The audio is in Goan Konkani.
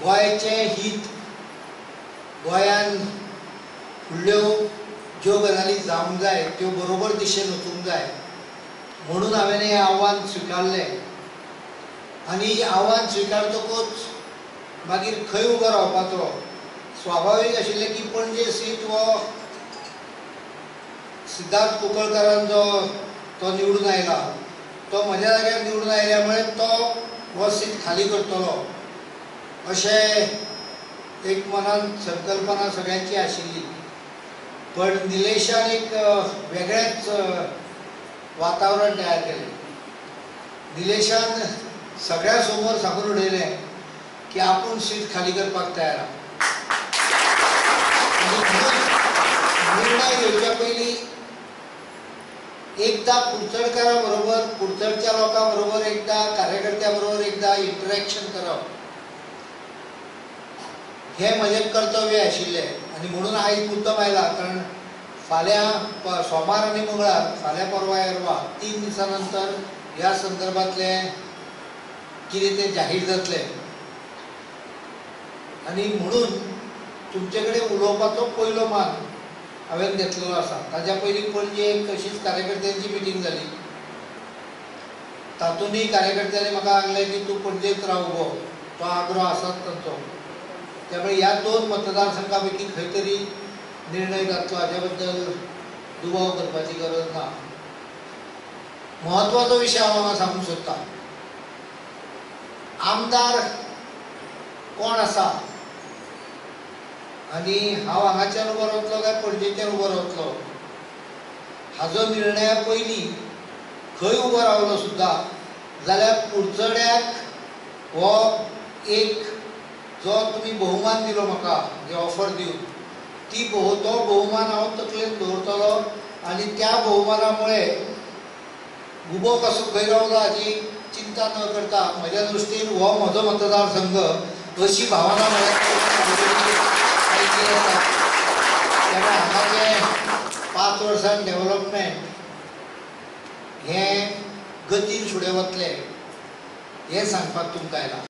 गोंयचें हीत, गोंयान फुडल्यो ज्यो गजाली जावंक जाय त्यो बरोबर दिशेन वचूंक जाय म्हणून हांवें हें आव्हान स्विकारलें. आनी आव्हान स्विकारतकूच मागीर खंय उबो रावपाचो, स्वाभावीक आशिल्लें की पणजे सीट हो सिद्धार्थ कुंकळकारान जो तो निवडून आयला तो म्हज्या जाग्यार निवडून आयल्या मुळे तो हो सीट खाली करतलो अशें एक मनान संकल्पना सगळ्यांची आशिल्ली. पण निलेशान एक वेगळेंच वातावरण तयार केलें. निलेशान सगळ्या समोर सांगून उडयलें की आपूण सीट खाली करपाक तयार आहा. निर्णय घेवच्या पयलीं एकदा कुडचडकारा बरोबर, कुडचडच्या लोकां बरोबर एकदा, कार्यकर्त्या बरोबर एकदा इंटरॅक्शन करप हें म्हजें कर्तव्य आशिल्लें. आनी म्हणून आयज मुद्दम आयला, कारण फाल्यां सोमार आनी मंगळार, फाल्यां परवा येरवा 3 दिसां नंतर ह्या संदर्भातलें कितें तें जाहीर जातलें. आनी म्हणून तुमचे कडेन उलोवपाचो पयलो मान हांवें घेतलेलो आसा. ताज्या पयलीं पणजे एक अशीच कार्यकर्त्यांची मिटींग जाली, तातूंतय कार्यकर्त्यांनी म्हाका सांगलें की तूं पणजेच राव उबो, तो आग्रो आसाच तांचो. त्यामुळे ह्या 2 मतदारसंघा पैकी खंय तरी निर्णय जातलो हाज्या बद्दल दुबाव करपाची गरज ना. म्हत्वाचो विशय हांव हांगा सांगूंक सोदतां, आमदार कोण आसा आनी हांव हांगाच्यान उबो रावतलो काय पणजेच्यान उबो रावतलो हाजो निर्णया पयलीं खंय उबो रावलो सुद्दां जाल्यार कुडचड्याक हो एक जो तुमी बहुमान दिलो म्हाका, जे ऑफर दिवन, ती तो बहुमान हांव तकलेन दवरतलो आनी त्या बहुमाना मुळे उबो कसो खंय रावलो हाजी चिंता न करता म्हज्या दृश्टीन हो म्हजो मतदारसंघ अशी भावना म्हज्या आसा. त्यामुळे हांगाचें 5 वर्सां डेव्हलपमेंट हें गतीन फुडें वतलें हें सांगपाक तुमकां आयलां.